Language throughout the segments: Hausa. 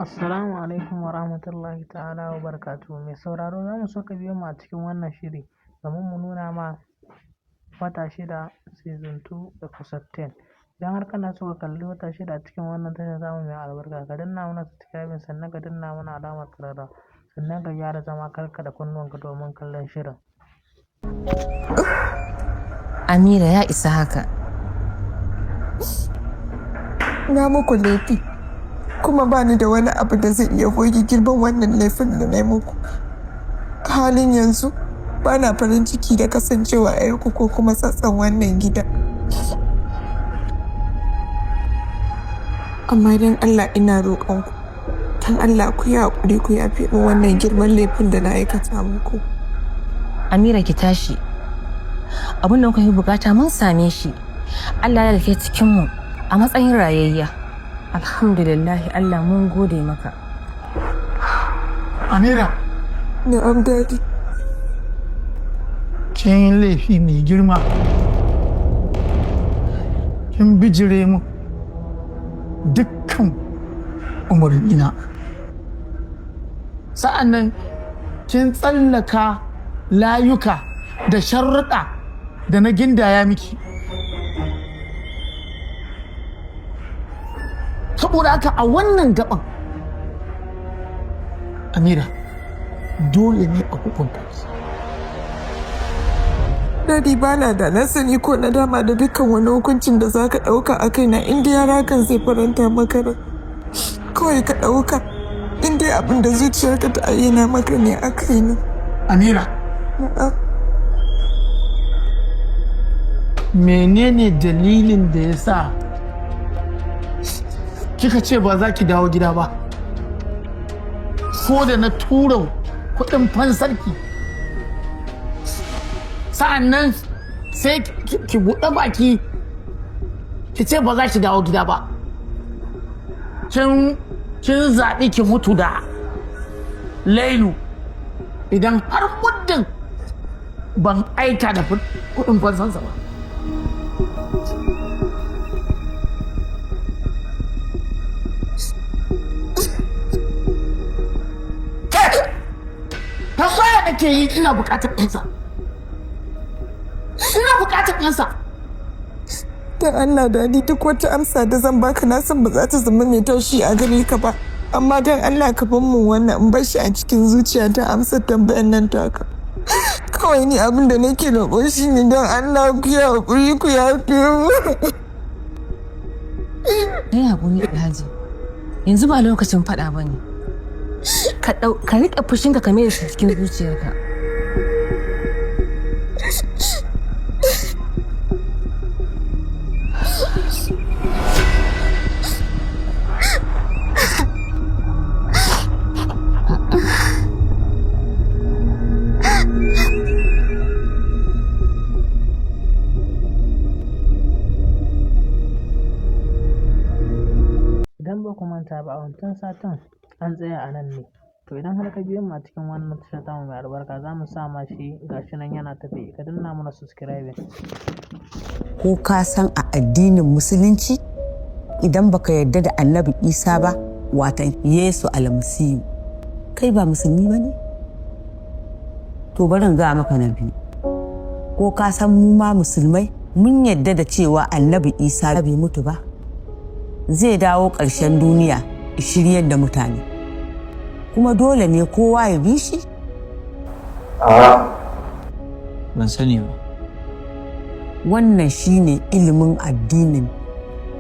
Assalamu alaikum wa rahmatullahi ta'ala wa barakatuhu. Mai sauraro, za mu so ka biyo mu a cikin wannan shiri domin mu nuna ma Wata Shida Season 2 Episode 10. Idan har kana so ka kalli Wata Shida a cikin wannan tashar tamu mai albarka, ka danna mana subscribing, sannan ka danna mana alamar ƙararrawa, sannan ka gyara zama, karkaɗa kunnuwanka domin kallon shirin. Amira, ya isa haka. Na muku laifi, kuma ba ni da wani abu da zai iya goge girman wannan laifin da na yi muku. A halin yanzu, ba na farin ciki da kasancewa 'yarku ko kuma tsatson wannan gida. Amma don Allah ina roƙonku, don Allah ku yi haƙuri, ku yafe min wannan girman laifin da na aikata muku. Amira, ki tashi. Abin da muka yi bukata mun same shi. Allah ya ke cikin mu a matsayin rayayya. Alhamdulillah, Allah mun gode maka. Amira, Na'am, Daddy. kin yi laifi mai girma. Kin bijire mu dukkan umarnina. Sa'an nan kin tsallaka layuka da sharruɗa da na gindaya miki. Saboda haka a wannan gaban, Amira, dole ne a hukunta ki. Daddy, bana da na sani ko na dama da dukkan wani hukuncin da za ka ɗauka a kaina, in dai har hakan zai faranta maka rai. Kawai ka ɗauka, in dai abin da zuciyarka ta ayyana maka ne a kaina. Amira, Na'am. menene dalilin da ya sa kika ce ba za ki dawo gida ba ko da na tura kuɗin fansarki? Sa'an nan sai ki buɗe baki ki ce ba za ki dawo gida ba. Kin zaɓi ki mutu da Lailu idan har muddin ban aika da kuɗin fansansa ba. Tambaya nake yi, ina buƙatar ɗansa. Ina buƙatar ɗansa. Don Allah, Daddy, duk wata amsa da zan baka, na san ba za ta zama mai taushi a gare ka ba. Amma don Allah ka bar mu wannan, in bar shi a cikin zuciya ta amsa tambayan nan taka. Kawai ni abin da nake roƙo shi ne, don Allah ku yi haƙuri, ku yafe mu. Kai haƙuri, Alhaji. Yanzu ba lokacin faɗa ba ne. Ka riƙe fushinka, ka mai da shi cikin zuciyarka. Idan ba ku manta ba, a wancan satin an tsaya a nan ne. To, idan har ka biyo mu a cikin wannan tashar tamu mai albarka, za mu sa ma shi, gashi nan yana tafe, ka danna mana subscribing. Ko ka san a addinin Musulunci, idan baka yarda da Annabi Isa ba, watan Yesu Almasihu, kai ba musulmi ba ne? To, bari in gaya maka na biyu. Ko ka san mu ma musulmai mun yarda da cewa Annabi Isa bai mutu ba, zai dawo ƙarshen duniya shiryar da mutane, kuma dole ne kowa ya bi shi? Ban sani ba. Wannan shine ilimin addinin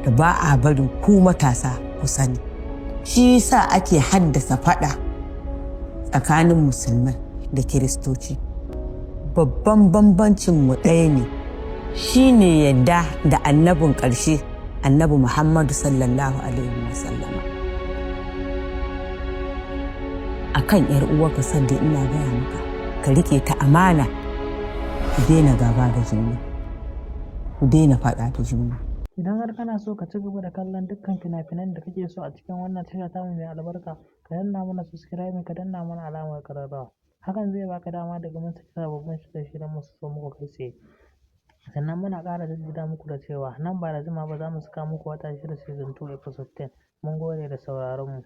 da ba a barin ku matasa ku sani. Shi yasa ake haddasa fada tsakanin musulmai da kiristoci. Babban bambancin mu ɗaya ne, shine yadda da annabin ƙarshe, Annabi Muhammadu sallallahu alaihi wasallama. Akan yar uwarka sanda ina gaya maka, ka rike ta amana, ku daina gaba da juna, ku daina faɗa da juna. Idan har kana so ka ci gaba da kallon dukkan fina-finan da kake so a cikin wannan tasha tamu mai albarka, ka danna mana subscribing, ka danna mana alamar ƙararrawa. Hakan zai baka dama daga mun saki sababbin shirye-shiryen mu su zo muku kai tsaye. Sannan muna ƙara jaddada muku da cewa nan ba da jimawa ba za mu saka muku Wata Shida Season 2 Episode 10. Mun gode da sauraron mu.